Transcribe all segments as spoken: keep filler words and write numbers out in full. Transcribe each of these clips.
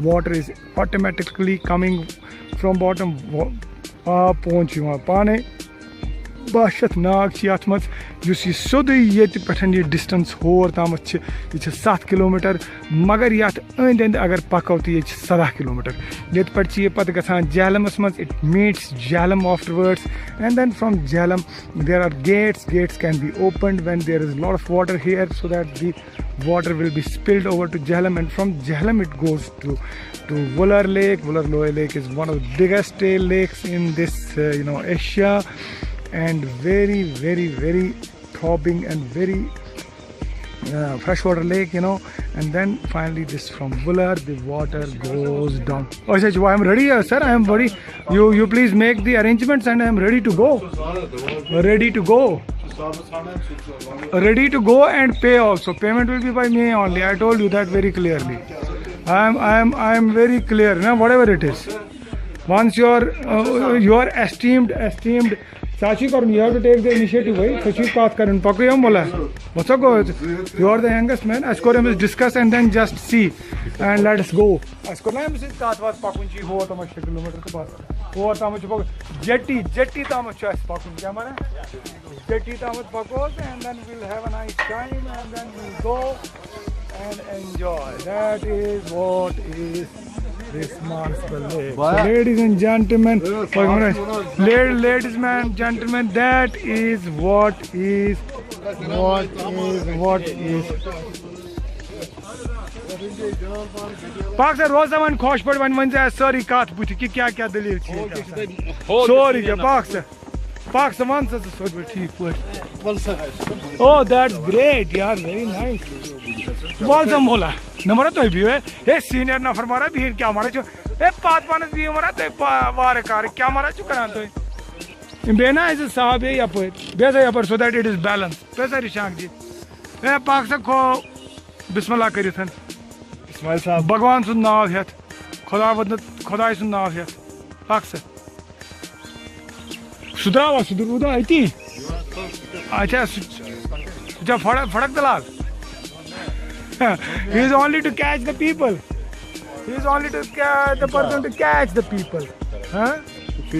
Water is automatically coming from bottom. آب پوٚنٛد چھُ یِوان پانے۔ باہ شیٚتھ ناگ چھِ یَتھ منٛز، یُس یہِ سیوٚدُے ییٚتہِ پٮ۪ٹھ یہِ distance ہور تامَتھ چھِ، یہِ چھِ ستھ کِلوٗمیٖٹر، مگر یَتھ أنٛدۍ أنٛدۍ اگر پَکو تہٕ ییٚتہِ چھِ سَداہ کِلوٗمیٖٹر۔ ییٚتہِ پٮ۪ٹھ چھِ یہِ پَتہٕ گژھان جہلمَس منٛز، it meets Jhelum afterwards, and then from Jhelum there are gates. Gates can be opened when there is a lot of water here, so that the water will be spilled over to Jhelum, and from Jhelum it goes to to Vular Lake. Vular Lower Lake is one of the biggest uh, lakes in this, uh, you know, Asia, and very, very, very throbbing and very uh, freshwater lake, you know. And then finally, this from Vular, the water goes down. Oh, I am ready, uh, sir. I am ready. You, you please make the arrangements, and I am ready to go. Ready to go. Ready to go and pay also. Payment will be by me only. I told you that very clearly. I am, I am, I am very clear. Now, whatever it is, once you are, uh, you are esteemed, esteemed. سُہ چھُے کَرُن, you have to take the initiative, بھائی. سُہ چھُے کَتھ کَرٕنۍ. پَکو یِم وَلا. وَسا گوٚو. You are the youngest man. اَسہِ کوٚر أمِس discuss and then just see and let us go. اَسہِ کوٚر نہ أمِس سۭتۍ کَتھ وَتھ, پَکُن چھُ یہِ ہور تامَتھ شےٚ کِلوٗمیٖٹر تہٕ بَس. ہور تامَتھ چھُ پَکُن. Jetty, jetty تامَتھ چھُ اَسہِ پَکُن. کیٛاہ وَنان؟ Jetty تامَتھ پَکو تہٕ and then we'll have a nice time and then we'll go and enjoy. That is what is this Mansbal Lake. So, ladies and gentlemen, ladies, ladies and gentlemen, that is what is, what is, what is. پاک سا روزا وۄنۍ خۄش پٲٹھۍ, وۄنۍ ؤنۍ زِ اَسہِ سٲرٕے کَتھ بٕتھِ کہِ کیٛاہ کیٛاہ دٔلیٖل چھِ ییٚتہِ آسان. سورُے کینٛہہ, پاک سا, پاک سا, وَن سا ژٕ سیوٚد پٲٹھۍ ٹھیٖک پٲٹھۍ. Oh, that's great, یار, very nice. وَل سا مولا, نہ مَرا تُہۍ بِہِو, ہے, ہے, senior نفر مَرا بِہِن, کیٛاہ مَرا چھُ, ہے, پَتھ پانَس بِہِو مَرا تُہۍ پا-, وارٕ کارٕ, کیٛاہ مَرا چھُ کَران تُہۍ؟ بیٚیہِ نہ اَسہِ صاحب یہِ یَپٲرۍ, بیٚیہِ ہسا یَپٲرۍ, so that it is balance. بیٚیہِ ہسا رِشانٛک جی, ہے, پَکھ سا کھو, بسم اللہ کٔرِتھ. اسماعیل صاحب. بھگوان سُنٛد ناو ہٮ۪تھ, خۄدا وَدنہٕ, خۄداے سُنٛد ناو ہٮ۪تھ, پَکھ سا. سُہ درٛاوا, سُہ درٛاو روٗدا أتی. اچھا, سُہ, سُہ چھا فڑک, فڑک دلال? He is only to catch the people. He is only to ca-, the person to catch the people. Huh?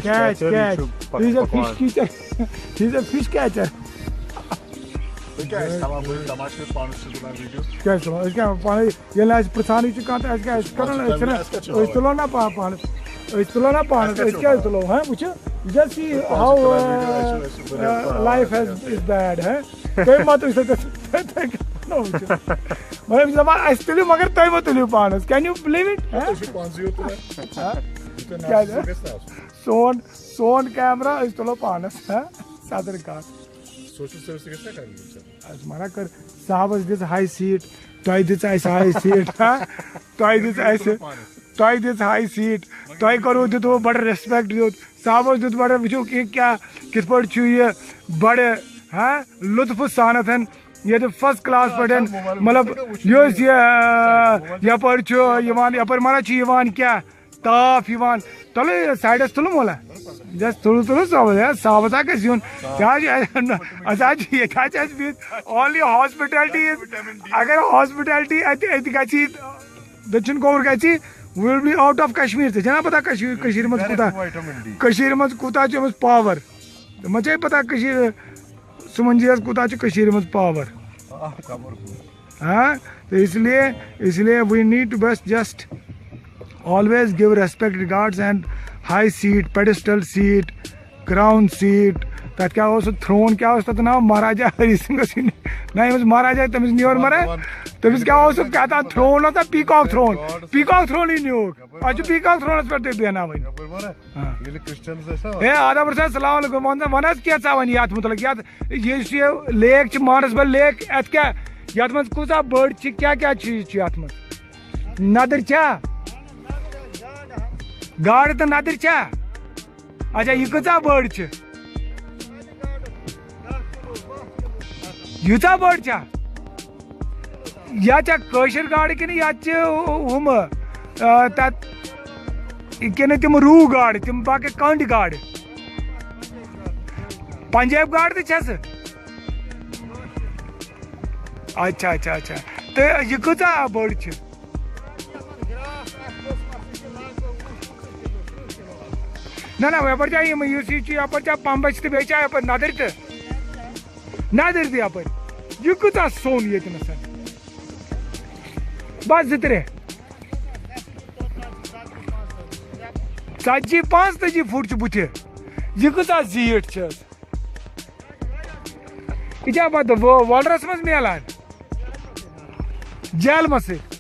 Catch, catch. He is a fish catcher. He is a fish catcher. تُہۍ کیٛاہ ٲسۍ تھاوان بٔلۍ تَماشہٕ کٔرِتھ؟ پانَس چھِ تُلان ویٖڈیو۔ کیٛازِ تُلان؟ أسۍ کیٛاہ پانَے ییٚلہِ نہٕ اَسہِ پرٛژھانٕے چھُ کانٛہہ تہٕ اَسہِ کیٛاہ، أسۍ کَرو نہٕ، أسۍ چھِنہٕ، أسۍ تُلو نہ پا-، پانَس، أسۍ تُلو نہ پانَس، أسۍ کیٛازِ تُلو؟ ہاں، وٕچھِو، یہِ just see how, uh, uh, life has, is bad, ہاں؟ تُہۍ مہ تُلِو سا، تُہۍ، تُہۍ، تُہۍ کیٛاہ وٕچھِو؟ مگر أسۍ چھِ دَپان، اَسہِ تُلِو، مگر تُہۍ مہ تُلِو پانَس۔ Can you believe it؟ ہاں؟ تُہۍ چھِو پانسٕے یوت تُلان۔ ہاں؟ یہِ تۄہہِ کیٛازِ؟ ناصر گژھِ نہ آسُن۔ سون، سون کیمرہ، أسۍ تُلو پانَس، ہاں؟ صدر کَتھ۔ Social service گژھِ نہ کَرٕنۍ، وٕچھِو۔ اَسہِ مَنع کٔر، صاحبَس دِژ high seat، تۄہہِ دِژ اَسہِ high seat، ہا؟ تۄہہِ دِژ اَسہِ، تۄہہِ دِژ high seat، تۄہہِ کوٚروٕ، دیُتوٕ بَڑٕ respect دیُت۔ صاحبَس دیُت بَڑٕ، وٕچھِو کہِ کیٛاہ، کِتھ پٲٹھۍ چھُ یہِ بَڑٕ، ہا؟ لُطفہٕ سانَتھ ییٚتہِ first class پٲٹھۍ، مطلب، یُس یہِ، آ، یَپٲرۍ چھُ یِوان، یَپٲرۍ مَنع چھُ یِوان کیٛاہ؟ تاپھ یِوان۔ تُلو یہِ sideس تُلو مولا۔ Just تُلو، تُلو صاحبس، ہے، صاحبس ہا گژھِ یُن۔ یہِ حظ چھِ، اَسہِ حظ چھِ ییٚتہِ حظ چھِ اَسہِ بِہِتھ۔ Only hospitality is، اگر hospitality اَتہِ، اَتہِ گژھِ، دٔچھُن کھووُر گژھِ، we will be out of Kashmir۔ ژےٚ چھےٚ نا پتہ کٔشیٖر، کٔشیٖرِ منٛز کوٗتاہ، کٔشیٖرِ منٛز کوٗتاہ چھُ أمِس power؟ ژےٚ ما چھےٚ پتہ کٔشیٖرِ، سُمن جی یَس کوٗتاہ چھُ کٔشیٖرِ منٛز power؟ ہاں، تو اس لیے، اس لیے we need to bus just always give respect, regards and high seat, pedestal seat, crown seat۔ تَتھ کیٛاہ اوس سُہ throne، کیٛاہ اوس تَتھ ناو؟ مہاراجا ہری سنگھ اوس یہِ۔ نہ، یہِ اوس مہاراجا، تٔمِس نیوٗر مہاراج۔ تٔمِس کیٛاہ اوس سُہ کیٛاہ تام throne اوس تَتھ، peacock throne، peacock throne یی نیوٗکھ۔ پَتہٕ چھُ peacock throneس پٮ۪ٹھ تُہۍ بیٚہناوٕنۍ۔ ہاں۔ ییٚلہِ Christians ٲسۍ نا، ہے، آداب رسول، السلام علیکم۔ وَن، وَن حظ کینٛژھا وۄنۍ یَتھ مُتعلِق۔ یَتھ، یُس یہِ lake چھِ، مانسبل lake، اَتھ کیٛاہ، یَتھ منٛز کۭژاہ بٔڑ چھِ، کیٛاہ کیٛاہ چیٖز چھِ یَتھ منٛز؟ نَدٕرۍ چھا؟ گاڈٕ تہٕ نَدٕرۍ چھا؟ اچھا، یہِ کۭژاہ بٔڑ چھِ؟ ییٖژاہ بٔڑ چھا؟ یا چھا کٲشِر گاڈٕ کِنہٕ یا چھِ ہُمہٕ، آ، تَتھ کِنہٕ تِم روٗ گاڈٕ، تِم باقٕے کٔنٛڈۍ گاڈٕ؟ پنجٲبۍ گاڈٕ تہِ چھےٚ سُہ؟ اچھا، اچھا، اچھا۔ تہٕ یہِ کۭژاہ بٔڑ چھِ؟ نہ، نہ، یپٲرۍ چھا یِم، یُس یہِ چھُ یپٲرۍ چھا پمبچ تہٕ بیٚیہِ چھا یپٲرۍ ندٕرۍ تہٕ؟ ندٕرۍ تہِ یپٲرۍ۔ یہِ کۭژاہ سوٚن ییٚتہِ نَسَن؟ بس زٕ ترٛےٚ۔ ژتجی، پانٛژتٲجی فُٹ چھُ بُتھِ۔ یہِ کۭژاہ زیٖٹھ چھِ حظ؟ یہِ چھا پتہٕ وۄ-، وۄلرَس منٛز میلان؟ جہلمَس سۭتۍ۔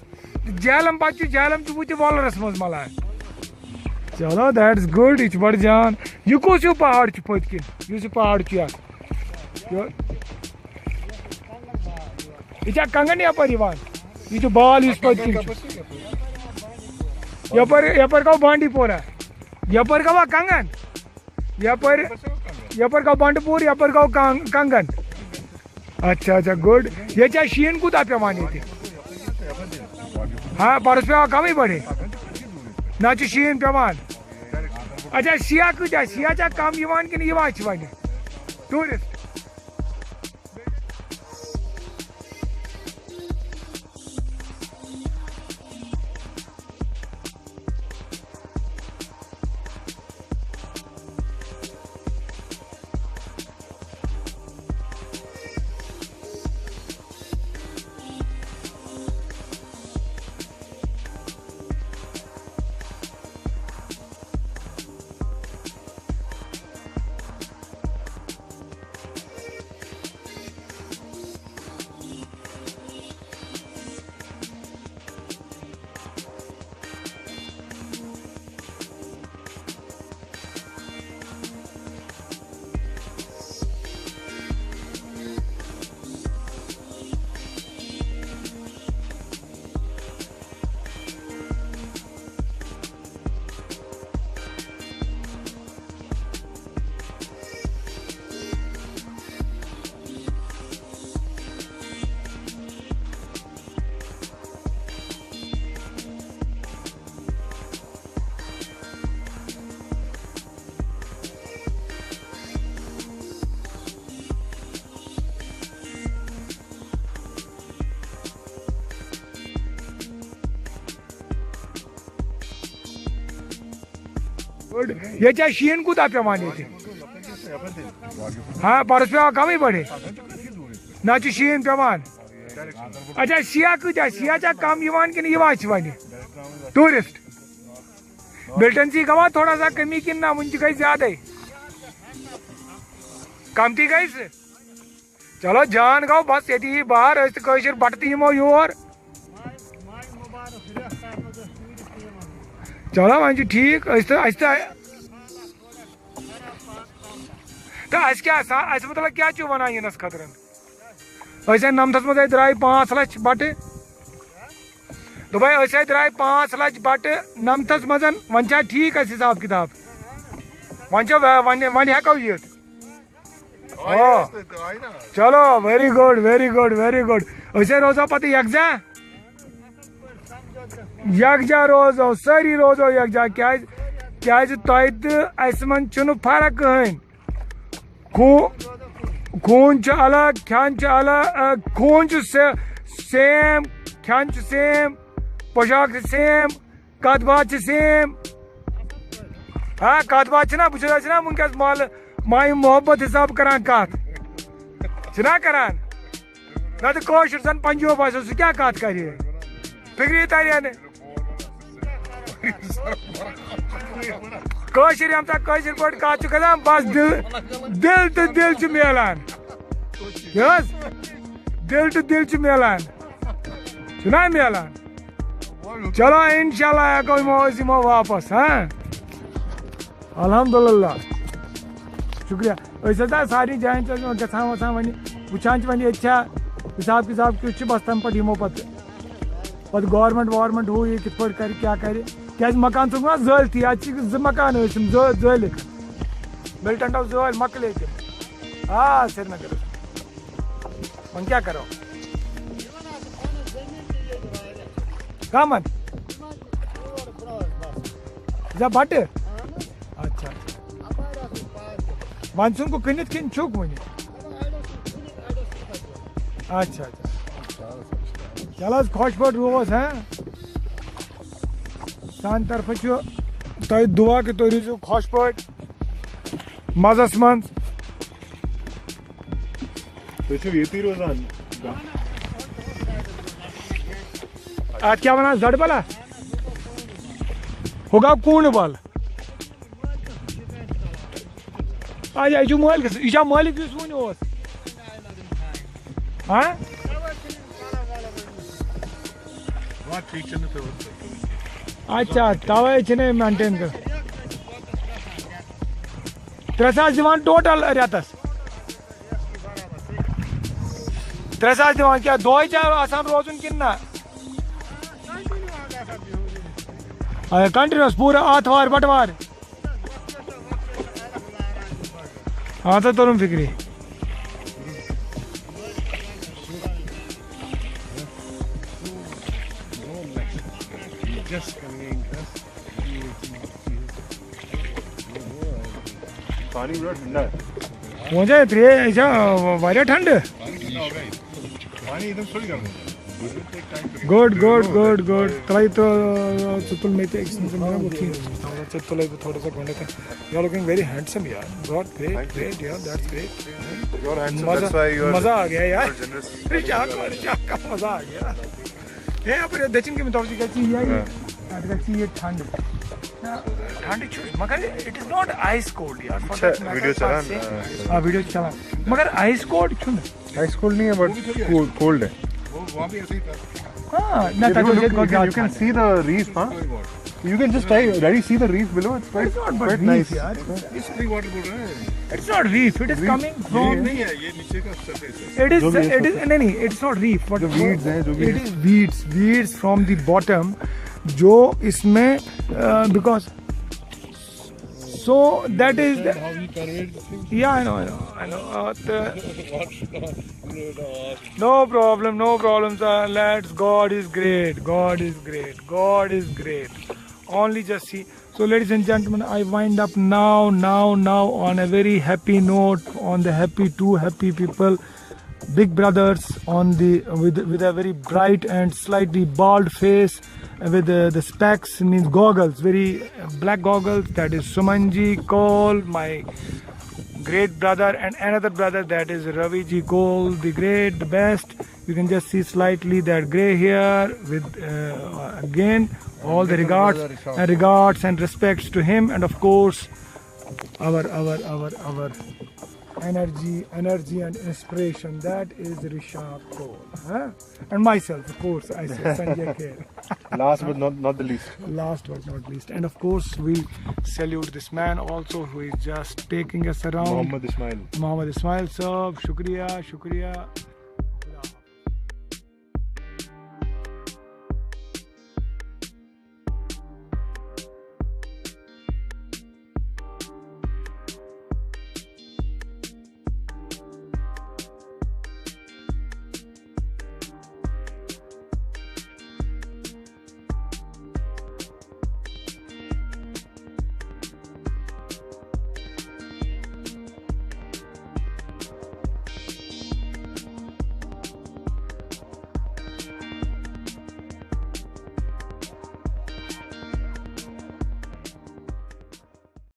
جہلم پتہٕ چھُ، جہلم چھُ بُتھِ وۄلرَس منٛز مَلان۔ چلو، that's good، یہِ چھُ بڑٕ جان۔ یہِ کُس ہیوٗ پہاڑ چھُ پٔتۍ کِنۍ؟ یُس یہِ پہاڑ چھُ یتھ؟ یہِ، یہِ چھا کنگن یپٲرۍ یِوان؟ یہِ چھُ بال یُس پٔتۍ کِنۍ چھُ۔ یپٲرۍ، یپٲرۍ گوٚو بانڈی پورہ۔ یپٲرۍ گوٚوا کنگن؟ یپٲرۍ، یپٲرۍ گوٚو بنڈٕ پوٗر، یپٲرۍ گوٚو کن-، کنگن۔ اچھا، اچھا، good۔ ییٚتہِ چھا شیٖن کوٗتاہ پٮ۪وان ییٚتہِ؟ ہاں، پرُس پٮ۪وان کمٕے بڑے۔ نہ چھُ شیٖن پٮ۪وان۔ اچھا، شیعہ کۭتیٛاہ؟ شیعہ چھا کم یِوان کِنہٕ یِوان چھِ وۄنۍ ٹوٗرِسٹ؟ ییٚتہِ چھا شیٖن کوٗتاہ پٮ۪وان ییٚتہِ؟ ہاں، پرُس پٮ۪وان کمٕے بڑے۔ نہ چھُ شیٖن پٮ۪وان۔ اچھا، شیعہ کۭتیٛاہ؟ شیعہ چھا کم یِوان کِنہٕ یِوان چھِ وۄنۍ ٹوٗرِسٹ؟ مِلٹنسی گوٚوا تھوڑا سا کمی کِنہٕ نہ، وُنہِ تہِ گٔے زیادَے؟ کم تہِ گٔے سُہ۔ چلو جان گوٚو، بس ییٚتی یی بہار، أسۍ تہٕ کٲشِر بٹہٕ تہِ یِمو یور۔ چلو وۄنۍ چھُ ٹھیٖک، أسۍ تہٕ، اَسہِ تہٕ، تہٕ اَسہِ کیٛاہ سا، اَسہِ مُتعلق کیٛاہ چھُو وَنان یِنَس خٲطرٕ؟ أسۍ آے نَمتھَس منٛز، اَتہِ درٛاے پانٛژھ لَچھ بَٹہٕ۔ دوٚپمَے أسۍ آے درٛاے پانٛژھ لَچھ بَٹہٕ نَمتھَس منٛز، وۄنۍ چھا ٹھیٖک اَسہِ حِساب کِتاب؟ وۄنۍ چھا وۄنۍ، وۄنۍ ہٮ۪کو یِتھ؟ آ۔ چلو، very good، very good، very good۔ أسۍ ہے روزو پتہٕ یکجا۔ یکجا روزو، سٲری روزو یکجا۔ کیازِ؟ کیازِ تۄہہِ تہٕ اسہِ منٛز چھُنہٕ فرق کٕہٕنۍ۔ خو-، خوٗن چھُ الگ، کھٮ۪ن چھُ الگ، آ، خوٗن چھُ سے-، same، کھٮ۪ن چھُ same، پوشاک چھِ same۔ کتھ باتھ چھِ same۔ ہاں، کتھ باتھ چھِنہ، بہٕ چھُس، أسۍ چھِنہ وٕنکیٚس محلہٕ مایہِ محبت حساب کران کتھ۔ چھِنہ کران؟ نتہٕ کٲشُر زن پنجوب آسہِ، سُہ کیٛاہ کتھ کرِ؟ فکری ترِ نہٕ۔ کٲشِر ییٚمہِ ساتہٕ کٲشِر پٲٹھۍ کتھ چھِ کران، بس دِل، دِل تہٕ دِل چھُ میلان۔ کیٛاہ حظ؟ دِل تہٕ دِل چھُ میلان۔ چھُنہ میلان؟ چلو، انشاءاللہ ہٮ۪کو یِمو أسۍ یِمو واپس، ہاں؟ الحمدللہ۔ شُکریہ۔ أسۍ حظ آسہٕ سارنٕے جاین چھِ أسۍ وۄنۍ گژھان وژھان وۄنۍ وٕچھان چھِ وۄنۍ ییٚتہِ چھا حساب کِتاب کیُتھ چھُ، بس تَمہِ پتہٕ یِمو پتہٕ، پتہٕ government وارمنٹ ہُہ یہِ کِتھ پٲٹھۍ کرِ، کیٛاہ کرِ۔ کیٛازِ مکان ژھٕنُکھ نا زٲلتھٕے، اَتہِ چھِ زٕ مکان ٲسۍ یِم زٲ-، زٲلِکھ۔ مِلٹنٹو زٲلۍ مۄکلے تِم۔ آ، سرینگرس۔ وۄنۍ کیٛاہ کرو؟ کَمَن؟ زا بَٹہٕ؟ اچھا۔ وۄنۍ ژھٕن گوٚو کٕنِتھ کِنہٕ چھُکھ وُنہِ؟ اچھا، اچھا۔ چلو حظ، خۄش پٲٹھۍ روٗز، ہاں؟ سانہِ طرفہٕ چھُ تۄہہِ دُعا کہِ تُہۍ روٗزِو خۄش پٲٹھۍ مَزَس منٛز۔ تُہۍ چھِو ییٚتی روزان؟ اَتھ کیٛاہ وَنان، زَڈ بَلا؟ ہُہ گوٚو کوٗنہٕ بَل۔ اَدٕ یہِ چھُ مٲلکَس، یہِ چھا مٲلِک یُس وٕنہِ اوس؟ ہاں؟ اچھا، توے چھِنہٕ مینٹین کر۔ ترٛےٚ ساس دِوان ٹوٹل رٮ۪تس؟ ترٛےٚ ساس دِوان، کیٛاہ دۄہے چھا آسان روزُن کِنہٕ نہ؟ اچھا، کنٹینیوس پوٗرٕ آتھوار بٹوار۔ اہن سا، توٚرُم فِکرِ۔ پانی بڑا ٹھنڈا ہے۔ وۄنۍ چھا ترٛیش، یہِ چھا واریاہ ٹھنڈٕ؟ پانی ادھر تھوڑی گرم ہوتا ہے۔ Good, good, good, good. تۄہہِ تہٕ ژٕ تُل مےٚ تہِ أکِس منٛز مےٚ وُچھِتھ۔ ژٕ تُلے بہٕ تھوڑا سا گۄڈٕنٮ۪تھ۔ You are looking very handsome, yeah. God, great, great, yeah, that's great. You're handsome, مزہ، that's why you're مزہ آ گیا یار۔ generous. رِچاک، رِچاک کا مزہ آ گیا۔ ہے، اَپٲرۍ دٔچھِنۍ کِنۍ طرفہٕ چھِ گژھِ یہِ، یہِ، اَتھ گژھِ یہِ ٹھنڈٕ۔ نہ، ٹھنڈٕ چھُ، مگر it is not ice cold یار۔ اچھا، video چلان، آ۔ آ، video چھُ چلان۔ مگر ice cold چھُنہٕ۔ Ice cold نہیں ہے، but cold, cold ہے۔ ہاں، نہ، تَتہِ اوس ییٚتہِ گۄڈٕ You زیادٕ can ٹھنڈٕ۔ See the reef, huh? You can just try, Daddy, see the reef below. It's quite, It's not but quite reef, nice. یار۔ Spring water بول رہے ہیں۔ It's not reef, it is coming from نہیں ہے، یہ نیچے کا surface Hai. It is, جو بھی ہے it is, نہیں, نہیں, it's not reef, but جو weeds ہیں، جو بھی it Hai. Is weeds, weeds from the bottom, جو اس میں, uh, because, so that is the, How he conveyed the thing. Yeah, I know, I know, I know. Uh, the, What should not, you know, no problem, no problem, sir. Let's, God is great, God is great, God is great. Only just see. So, ladies and gentlemen, I wind up now, now, now on a very happy note, on the happy, two happy people, big brothers on the, with, with a very bright and slightly bald face, with uh, the specs, means goggles, very uh, black goggles. That is Sumanji Kaul, my great brother, and another brother, that is Raviji Kaul, the great, the best. You can just see slightly that gray hair with, uh, again, all the regards and regards and respects to him, and of course, our, our, our, our energy, energy and inspiration, that is Rishab Kaul, huh? And myself, of course, I say Sanjay Kher. Last but not, not the least. Last but not least, and of course, we salute this man also, who is just taking us around. Mohammad Ismail. Mohammad Ismail Saab, shukriya, shukriya.